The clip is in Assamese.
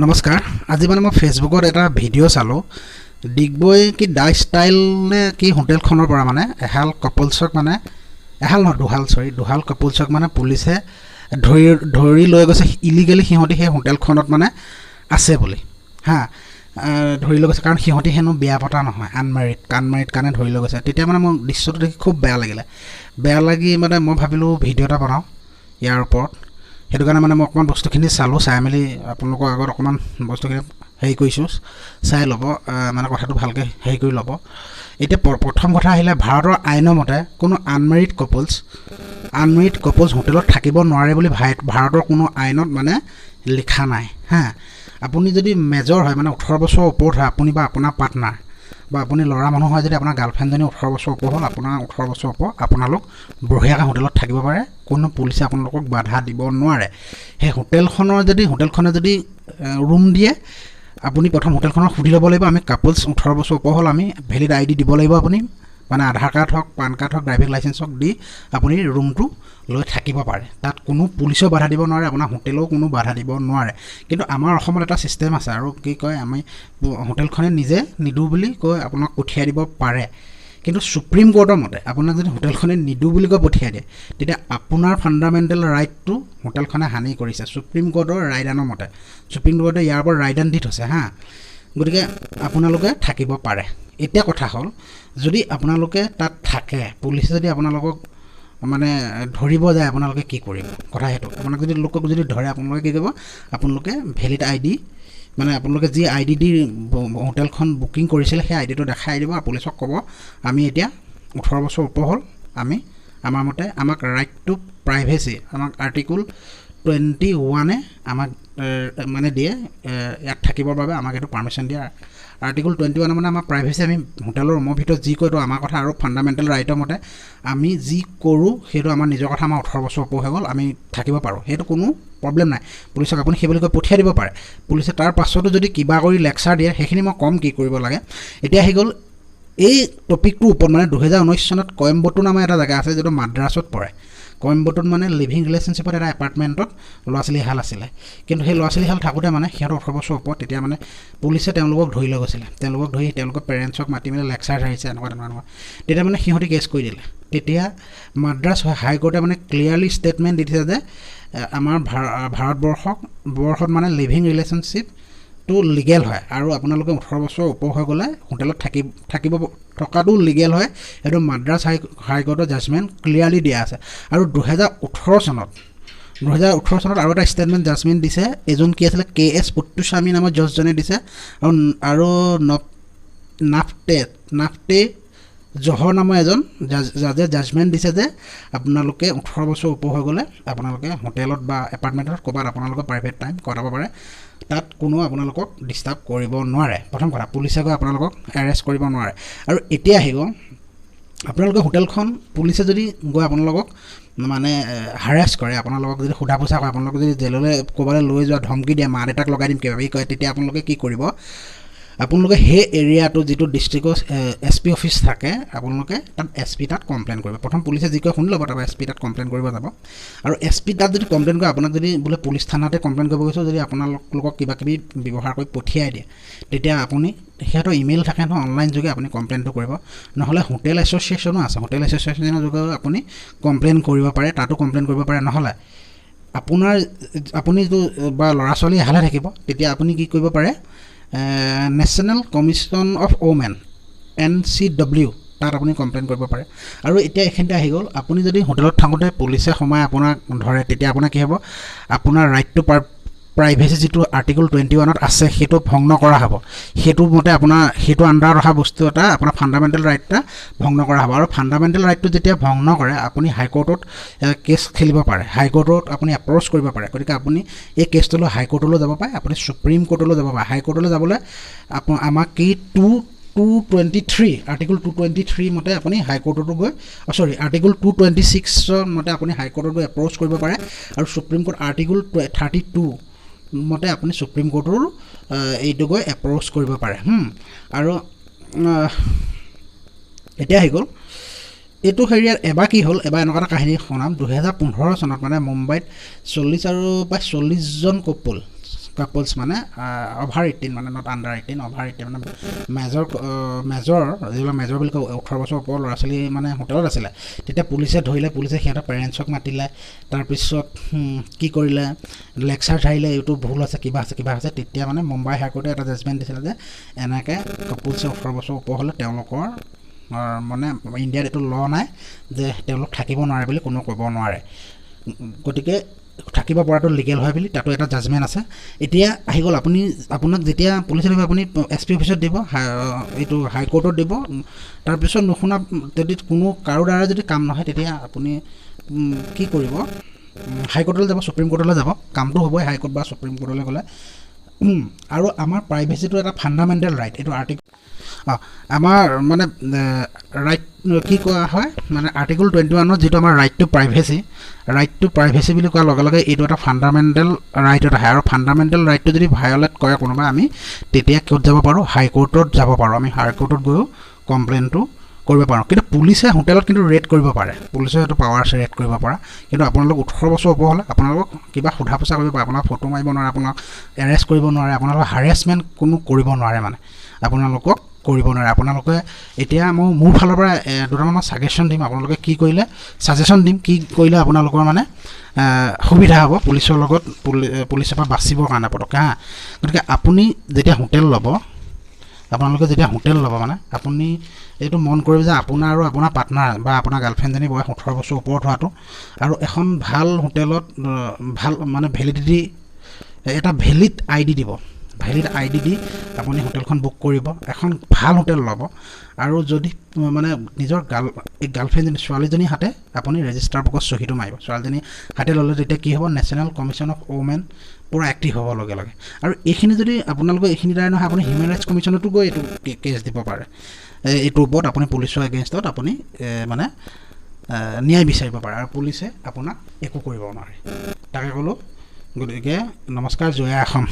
নমস্কাৰ। আজি মানে মই ফেচবুকত এটা ভিডিঅ' চালোঁ, ডিগবৈ কি দা ষ্টাইল নে কি হোটেলখনৰ পৰা মানে এহাল কপলছক, মানে এহাল নহয় দুহাল, চৰি, দুহাল কপলছক মানে পুলিচে ধৰি ধৰি লৈ গৈছে ইলিগেলি। সিহঁতি সেই হোটেলখনত মানে আছে বুলি হা ধৰি লৈ গৈছে, কাৰণ সিহঁতি হেনো বিয়া পতা নহয়, আনমেৰিড, আনমেৰিড কাৰণে ধৰি লৈ গৈছে। তেতিয়া মানে মোৰ দৃশ্যটো দেখি খুব বেয়া লাগিলে। বেয়া লাগি মানে মই ভাবিলোঁ ভিডিঅ' এটা বনাওঁ ইয়াৰ ওপৰত। সেইটো কাৰণে মানে মই অকণমান বস্তুখিনি চালোঁ, চাই মেলি আপোনালোকৰ আগত অকণমান বস্তুখিনি হেৰি কৰিছোঁ, চাই ল'ব, মানে কথাটো ভালকৈ হেৰি কৰি ল'ব। এতিয়া প্ৰথম কথা আহিলে, ভাৰতৰ আইনৰ মতে কোনো আনমেৰিড কপলছ হোটেলত থাকিব নোৱাৰে বুলি ভাৰতৰ কোনো আইনত মানে লিখা নাই। হা, আপুনি যদি মেজৰ হয়, মানে 18 বছৰৰ ওপৰত হয় আপুনি বা আপোনাৰ পাৰ্টনাৰ, বা আপুনি ল'ৰা মানুহ হয় যদি আপোনাৰ গাৰ্লফ্ৰেণ্ডজনী 18 বছৰ ওপৰ হ'ল, আপোনাৰ 18 বছৰ ওপৰ, আপোনালোক বঢ়িয়াকৈ হোটেলত থাকিব পাৰে, কোনো পুলিচে আপোনালোকক বাধা দিব নোৱাৰে। সেই হোটেলখনৰ যদি হোটেলখনে যদি ৰুম দিয়ে, আপুনি প্ৰথম হোটেলখনক সুধি ল'ব লাগিব, আমি কাপলছ, 18 বছৰ ওপৰ হ'ল, আমি ভেলিড আইডি দিব লাগিব। আপুনি মানে আধাৰ কাৰ্ড হওক, পান কাৰ্ড হওক, ড্ৰাইভিং লাইচেঞ্চ হওক দি আপুনি ৰুমটো লৈ থাকিব পাৰে। তাত কোনো পুলিচেও বাধা দিব নোৱাৰে, আপোনাৰ হোটেলেও কোনো বাধা দিব নোৱাৰে। কিন্তু আমাৰ অসমত এটা ছিষ্টেম আছে আৰু কি কয়, আমি হোটেলখনে নিজে নিদিওঁ বুলি কৈ আপোনাক পঠিয়াই দিব পাৰে। কিন্তু ছুপ্ৰিম কোৰ্টৰ মতে আপোনাক যদি হোটেলখনে নিদিওঁ বুলি কৈ পঠিয়াই দিয়ে, তেতিয়া আপোনাৰ ফাণ্ডামেণ্টেল ৰাইটটো হোটেলখনে হানি কৰিছে, ছুপ্ৰিম কোৰ্টৰ ৰায়দানৰ মতে। ছুপ্ৰিম কোৰ্টে ইয়াৰ ওপৰত ৰায়দান দি থৈছে। হা, গতিকে আপোনালোকে থাকিব পাৰে। এতিয়া কথা হ'ল, যদি আপোনালোকে তাত থাকে, পুলিচে যদি আপোনালোকক মানে ধৰিব যায়, আপোনালোকে কি কৰিব? কথা সেইটো। আপোনাক যদি লোকক যদি ধৰে, আপোনালোকে কি কৰিব? আপোনালোকে ভেলিড আইডি, মানে আপোনালোকে যি আইডি দি হোটেলখন বুকিং কৰিছিলে, সেই আইডিটো দেখাই দিব আৰু পুলিচক ক'ব, আমি এতিয়া 18 বছৰ ওপৰ হ'ল, আমি আমাৰ মতে আমাক ৰাইট টু প্ৰাইভেচি, আমাক আৰ্টিকুল 21-এ আমাক মানে দিয়ে, ইয়াত থাকিবৰ বাবে আমাক এইটো পাৰ্মিশ্যন দিয়ে। আৰ্টিকুল 21 মানে আমাৰ প্ৰাইভেচি, আমি হোটেলৰ ৰুমৰ ভিতৰত যি কৰোঁ এইটো আমাৰ কথা আৰু ফাণ্ডামেণ্টেল ৰাইটৰ মতে আমি যি কৰোঁ সেইটো আমাৰ নিজৰ কথা। আমাৰ 18 বছৰ ওপৰ হৈ গ'ল, আমি থাকিব পাৰোঁ, সেইটো কোনো প্ৰব্লেম নাই। পুলিচক আপুনি সেই বুলি কৈ পঠিয়াই দিব পাৰে। পুলিচে তাৰ পাছতো যদি কিবা কৰি লেকচাৰ দিয়ে, সেইখিনি মই ক'ম কি কৰিব লাগে। এতিয়া আহি গ'ল এই টপিকটোৰ ওপৰত, মানে 2019 চনত কইম্বটুৰ নামৰ এটা জেগা আছে যিটো মাদ্ৰাছত পৰে। কইম্বটুত মানে লিভিং ৰিলেশ্যনশ্বিপত এটা এপাৰ্টমেণ্টত ল'ৰা ছোৱালীহাল আছিলে। কিন্তু সেই ল'ৰা ছোৱালীহাল থাকোঁতে মানে সিহঁতৰ 18 বছৰ ওপৰত, তেতিয়া মানে পুলিচে তেওঁলোকক ধৰি লৈ গৈছিলে। তেওঁলোকক ধৰি তেওঁলোকৰ পেৰেণ্টছক মাতি মেলি লেকচাৰ ঝাৰিছে, এনেকুৱা তেনেকুৱা তেনেকুৱা। তেতিয়া মানে সিহঁতি কেছ কৰি দিলে। তেতিয়া মাদ্ৰাছ হাইকোৰ্টে মানে ক্লিয়াৰলি ষ্টেটমেণ্ট দি দিছে যে আমাৰ ভাৰতবৰ্ষক বৰ্ষত মানে লিভিং ৰিলেশ্যনশ্বিপটো লিগেল হয় আৰু আপোনালোকে 18 বছৰ ওপৰ হৈ গ'লে হোটেলত থাকিব থকাটো লিগেল হয়। সেইটো মাদ্ৰাছ হাইকোৰ্টৰ জাজমেণ্ট ক্লিয়াৰলি দিয়া আছে। আৰু 2018 চনত আৰু এটা ষ্টেটমেণ্ট জাজমেণ্ট দিছে। এজন কি আছিলে, কে এছ পুট্টুস্বামী নামৰ জজজনে দিছে আৰু আৰু নাফটে নাফটে জহৰ নামৰ এজন জাজে জাজমেণ্ট দিছে যে আপোনালোকে 18 বছৰ ওপৰ হৈ গ'লে আপোনালোকে হোটেলত বা এপাৰ্টমেণ্টত ক'ৰবাত আপোনালোকৰ প্ৰাইভেট টাইম কটাব পাৰে, তাত কোনো আপোনালোকক ডিষ্টাৰ্ব কৰিব নোৱাৰে। প্ৰথম কথা, পুলিচে গৈ আপোনালোকক এৰেষ্ট কৰিব নোৱাৰে। আৰু এতিয়া আহি গ'ল, আপোনালোকে হোটেলখন পুলিচে যদি গৈ আপোনালোকক মানে হাৰেছ কৰে, আপোনালোকক যদি সোধা পোছা কৰে, আপোনালোকক যদি জেললৈ ক'ৰবালৈ লৈ যোৱা ধমকি দিয়ে, মা দেউতাক লগাই দিম কিবা কিবি কয়, তেতিয়া আপোনালোকে কি কৰিব? আপোনালোকে সেই এৰিয়াটো যিটো ডিষ্ট্ৰিক্টৰ এছপি অফিচ থাকে, আপোনালোকে তাত এছপি তাত কমপ্লেইন কৰিব। প্ৰথম পুলিচে যি কয় শুনি ল'ব, তাৰপৰা এছপি তাত কমপ্লেইন কৰিব যাব। আৰু এছপি তাত যদি কমপ্লেইন কৰে, আপোনাক যদি বোলে পুলিচ থানাতে কমপ্লেইন কৰিব গৈছোঁ, যদি আপোনালোকক কিবা কিবি ব্যৱহাৰ কৰি পঠিয়াই দিয়ে, তেতিয়া আপুনি সিহঁতৰ ইমেইল থাকে নহয়, অনলাইন যোগে আপুনি কমপ্লেইনটো কৰিব। নহ'লে হোটেল এছ'চিয়েশ্যনো আছে, হোটেল এছ'চিয়েশ্যনৰ যোগেও আপুনি কমপ্লেইন কৰিব পাৰে, তাতো কমপ্লেইন কৰিব পাৰে। নহ'লে আপোনাৰ আপুনি যিটো বা ল'ৰা ছোৱালী এহালে থাকিব, তেতিয়া আপুনি কি কৰিব পাৰে? National commission of women, NCW, তাত আপুনি কমপ্লেইন কৰিব পাৰে। আৰু এতিয়া এইখিনিতে আহি গ'ল, আপুনি যদি হোটেলত থাকোঁতে পুলিচে সোমাই আপোনাক ধৰে, তেতিয়া আপোনাৰ কি হ'ব? আপোনাৰ ৰাইট টু প্ৰাইভেচি যিটো আৰ্টিকল 21ত আছে, সেইটো ভংগ কৰা হ'ব। সেইটো মতে আপোনাৰ সেইটো আণ্ডাৰত অহা বস্তু এটা, আপোনাৰ ফাণ্ডামেণ্টেল ৰাইট এটা ভংগ কৰা হ'ব। আৰু ফাণ্ডামেণ্টেল ৰাইটটো যেতিয়া ভংগ কৰে, আপুনি হাইকোৰ্টত কেছ খেলিব পাৰে, হাইকোৰ্টত আপুনি এপ্ৰ'চ কৰিব পাৰে। গতিকে আপুনি এই কেছটোলৈ হাইকোৰ্টলৈ যাব পাৰে, আপুনি ছুপ্ৰিম কোৰ্টলৈ যাব পাৰে। হাইকোৰ্টলৈ যাবলৈ আমাক কি 2 223, আৰ্টিকল 223 মতে আপুনি হাইকোৰ্টতো গৈ, চৰি, আৰ্টিকল 226ৰ মতে আপুনি হাইকোৰ্টত গৈ এপ্ৰ'চ কৰিব পাৰে। আৰু ছুপ্ৰিম কোৰ্ট আৰ্টিকল 32 মতে আপুনি ছুপ্ৰিম কোৰ্টৰো এইটো গৈ এপ্ৰ'চ কৰিব পাৰে। আৰু এতিয়া আহি গ'ল এইটো হেৰিয়াত। এবাৰ কি হ'ল, এবাৰ এনেকুৱা এটা কাহিনী শুনাম। 2015 চনত মানে মুম্বাইত 40 আৰু প্ৰায় 40জন কপল কাপলছ মানে অভাৰ 18, মানে not under 18, over 18, মানে মেজৰ, মেজৰ যিবিলাক মেজৰ বুলি কয়, 18 বছৰ ওপৰৰ ল'ৰা ছোৱালী মানে হোটেলত আছিলে। তেতিয়া পুলিচে ধৰিলে, পুলিচে সিহঁতৰ পেৰেণ্টছক মাতিলে, তাৰপিছত কি কৰিলে, লেকচাৰ ঝাৰিলে, এইটো ভুল আছে, কিবা আছে, কিবা আছে। তেতিয়া মানে মুম্বাই হাইকোৰ্টে এটা জাজমেণ্ট দিছিলে যে এনেকৈ কাপলছে 18 বছৰ ওপৰ হ'লে তেওঁলোকৰ মানে ইণ্ডিয়াত এইটো ল নাই যে তেওঁলোক থাকিব নোৱাৰে বুলি কোনো ক'ব নোৱাৰে, গতিকে থাকিব পৰাটো লিগেল হয় বুলি তাতো এটা জাজমেণ্ট আছে। এতিয়া আহি গ'ল, আপুনি আপোনাক যেতিয়া পুলিচে দিব, আপুনি এছ পি অফিচত দিব, এইটো হাইকোৰ্টত দিব। তাৰপিছত নুশুনা যদি কোনো কাৰো দ্বাৰা যদি কাম নহয়, তেতিয়া আপুনি কি কৰিব? হাইকোৰ্টলৈ যাব, ছুপ্ৰিম কোৰ্টলৈ যাব, কামটো হ'বই হাইকোৰ্ট বা ছুপ্ৰিম কোৰ্টলৈ গ'লে। আৰু আমাৰ প্ৰাইভেচিটো এটা ফাণ্ডামেণ্টেল ৰাইট, এইটো আৰ্টিকল আমাৰ মানে ৰাইট কি কোৱা হয়, মানে আৰ্টিকল 21ত যিটো আমাৰ right to privacy, right to privacy বুলি কোৱাৰ লগে লগে এইটো এটা ফাণ্ডামেণ্টেল ৰাইটত আহে। আৰু ফাণ্ডামেণ্টেল ৰাইটটো যদি ভায়লেট কৰে কোনোবা, আমি তেতিয়া ক'ত যাব পাৰোঁ? হাইকোৰ্টত যাব পাৰোঁ। আমি হাইকোৰ্টত গৈও কমপ্লেইনটো কৰিব পাৰোঁ। কিন্তু পুলিচে হোটেলত কিন্তু ৰেড কৰিব পাৰে, পুলিচৰ সেইটো পাৱাৰ আছে ৰেড কৰিব পৰা। কিন্তু আপোনালোক 18 বছৰ ওপৰ হ'লে আপোনালোকক কিবা সোধা পোছা কৰিব পাৰে, আপোনাক ফটো মাৰিব নোৱাৰে, আপোনাক এৰেষ্ট কৰিব নোৱাৰে, আপোনালোকক হাৰেছমেণ্ট কোনো কৰিব নোৱাৰে, মানে আপোনালোকক কৰিব নোৱাৰে। আপোনালোকে এতিয়া মই মোৰ ফালৰ পৰা দুটামান মই ছাজেশ্যন দিম, আপোনালোকে কি কৰিলে, ছাজেশ্যন দিম কি কৰিলে আপোনালোকৰ মানে সুবিধা হ'ব পুলিচৰ লগত, পুলিচৰ পৰা বাচিবৰ কাৰণে পটককৈ। হা, গতিকে আপুনি যেতিয়া হোটেল ল'ব, আপোনালোকে যেতিয়া হোটেল ল'ব, মানে আপুনি এইটো মন কৰিব যে আপোনাৰ আৰু আপোনাৰ পাৰ্টনাৰ বা আপোনাৰ গাৰ্লফ্ৰেণ্ডজনী বয়স 18 বছৰ ওপৰত হোৱাটো, আৰু এখন ভাল হোটেলত ভাল মানে ভেলিডিটি এটা ভেলিড আই ডি দিব, ভেলিড আই ডি দি আপুনি হোটেলখন বুক কৰিব, এখন ভাল হোটেল ল'ব। আৰু যদি মানে নিজৰ এই গাৰ্লফ্ৰেণ্ডজনী ছোৱালীজনীৰ হাতে আপুনি ৰেজিষ্টাৰ বুকত চহীটো মাৰিব, ছোৱালীজনী হাতে ল'লে তেতিয়া কি হ'ব, নেশ্যনেল কমিশ্যন অফ ওমেন পূৰা এক্টিভ হ'ব লগে লগে। আৰু এইখিনি যদি আপোনালোকে এইখিনি দ্বাৰা নহয়, আপুনি হিউমেন ৰাইটছ কমিশ্যনতো গৈ এইটো কেছ দিব পাৰে, এইটোৰ ওপৰত আপুনি পুলিচৰ এগেইনষ্টত আপুনি মানে ন্যায় বিচাৰিব পাৰে, আৰু পুলিচে আপোনাক একো কৰিব নোৱাৰে। তাকে ক'লোঁ। গতিকে নমস্কাৰ, জয় অসম।